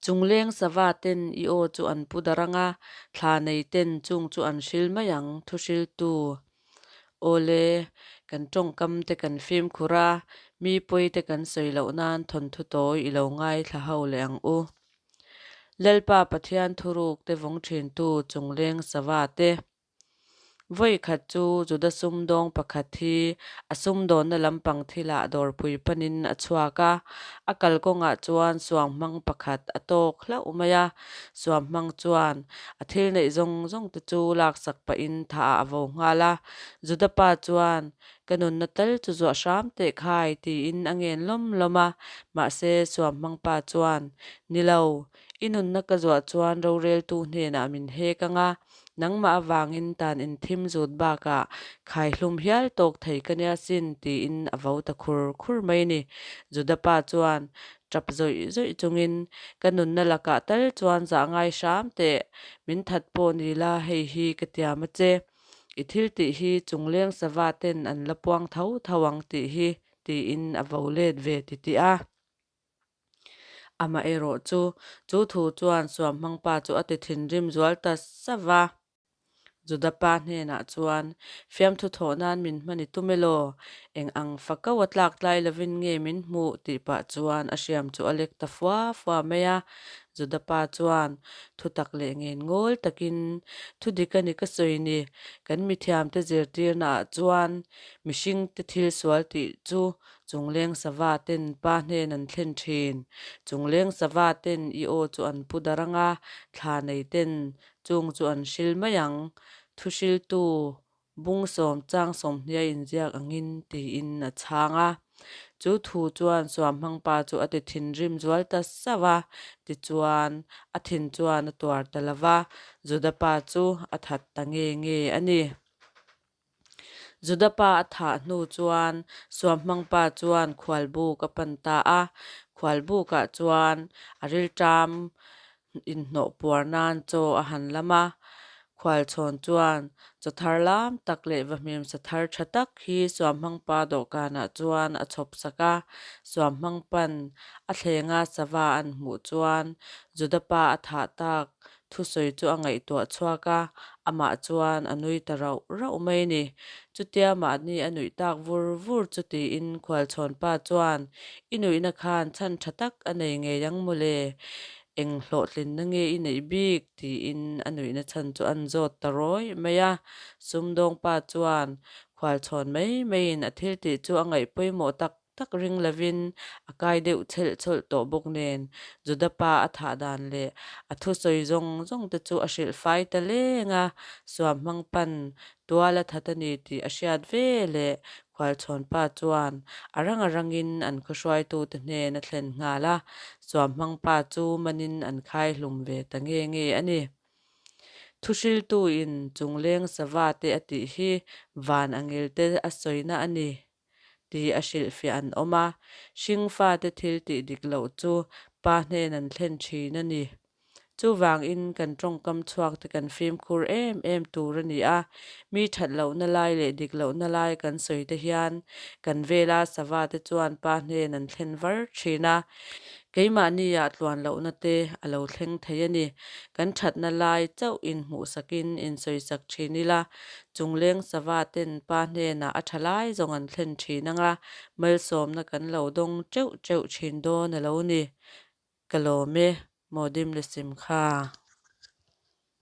Chungleng sava ten i aw chu an pu dar ang a, thla nei ten chung chu an hril mai ang, thuhriltu. Awle, kan tawngkam te kan fimkhur a, mi pawi te kan sawi loh nan thawnthu tawi i lo ngaithla ho leh ang u. Lalpa Pathian thuruk te vawng thintu chungleng sava te. Vawi khat chu Juda sumdawng pakhat hi a sumdawnna lampang thilah dawrpui panin a chhuak a, a kalkawngah chuan suanghmang pakhat a tawk hlauh mai a. Suanghmang chuan a thil neih zawng zawng te chu laksak pahin thah a vo nghal a. Juda pa chuan, Ka nunna tal chu zuah hram teh khai, tiin a ngen lawm lawm a. Mahse, suanghmang pa chuan, Ni lo, i nunna ka zuah chuan roreltu hnenah min hek ang a, Nangmah avangin tan inthim zut bakah khaihlum hial tawk thei ka nia sin tiin a vo ta khur khur mai ni. Juda pa chuan tap zawih zawih chungin, Ka nunna lakah tal chuan zah ngai hram teh, min that pawh ni la hei hi ka tiam a che. I thil tih hi chungleng sava ten an la puang tho tho ang tih hi tiin a vo let ve titih a. Amaherawh chu, chu thu chuan suamhmangpa chu a ti thinrim zual ta sava. Juda pa hnenah chuan, Fiamthu thawh nan min hman i tum elaw? Eng ang fakau a tlak tlai lovin nge min hmuh? tih pah chuan a hriam chu a lek ta fua fua mai a. Juda pa chuan thutak leh ngen ngawl takin, Thu dik a ni ka sawi ni, kan mithiamte zirtirnaah chuan mihringte thil sual tih chu Chungleng sava ten pa hnen an thlen thin. Chungleng sava ten i aw chu an pu dar ang a, thla nei ten chung chu an hril mai ang. Thuhriltu bung sawm chang sawmhniai inziak angin tiin a chhang a. Chu thu chuan suamhmang pa chu a ti thinrim zual ta sauh a, tichuan a thin chuan a tuar ta lo va, Juda pa chu a that ta nge nge a ni. Juda pa a thah hnu chuan suamhmangpa chuan khualbuk a pan ta a, khualbukah chuan a rilṭam inhnawh puar nan chaw a han lam a. Khualchhawn chuan chaw thar lam tak leh vahmim sa thar tha tak hi suamhmangpa dawhkanah chuan a chhawp sak a. Suamhmangpan a thlenga sava an hmuh chuan Juda pa a thah tak Thusawi chu a ngaihtuah chhuak a, amah chuan a nui ta rauh rauh mai a ni. Chutia mahni a nuih tak vur vur chu tiin khualchhawnpa chuan, I nuihna khan chhan tha tak a nei ngei ang mawle, eng hlawhtlinna nge i neih bik? tiin a nuihna chhan chu an zawt ta rawih mai a. Sumdawngpa chuan khualchhawn mai maiin a thil tih chu a ngaih pawimawh tak tak ring lovin a kai deuh chhelh chhawlh tawh bawk nen Juda pa a thah dan leh a thusawi zawng zawng te chu a hrilh fai ta leng a, suamhmang pan tual a that a ni tih a hriat ve leh khualchhawn pa chuan a rang a rangin an khawhruaitute hnen a thlen nghal a, suamhmang pa chu manin an khai hlum ve ta nge nge a ni. Thuhriltu in chungleng sava te a tih hi van angel te a sawina a ni. tih a hrilhfiah an awm a, hringfate thil tih dik loh chu pa hnen an thlen thin a ni. Chuvangin kan tawngkam chhuak te kan fimkhur em em tur a ni a, mi that lohna lai leh dik lohna lai kan sawi te hian kan vela sava te chuan pa hnen an thlen var thin a, Keimahnia tluan lohna te a lo thleng thei a ni. Kan thatna lai chauh inhmuhsakin insawisak thin ila, chungleng sava ten pa hnenah a tha lai zawng an thlen thin ang a, malsawmna kan lo dawng teuh teuh thin dawn a lo ni. Ka lawm e, Mawdim le Simkha.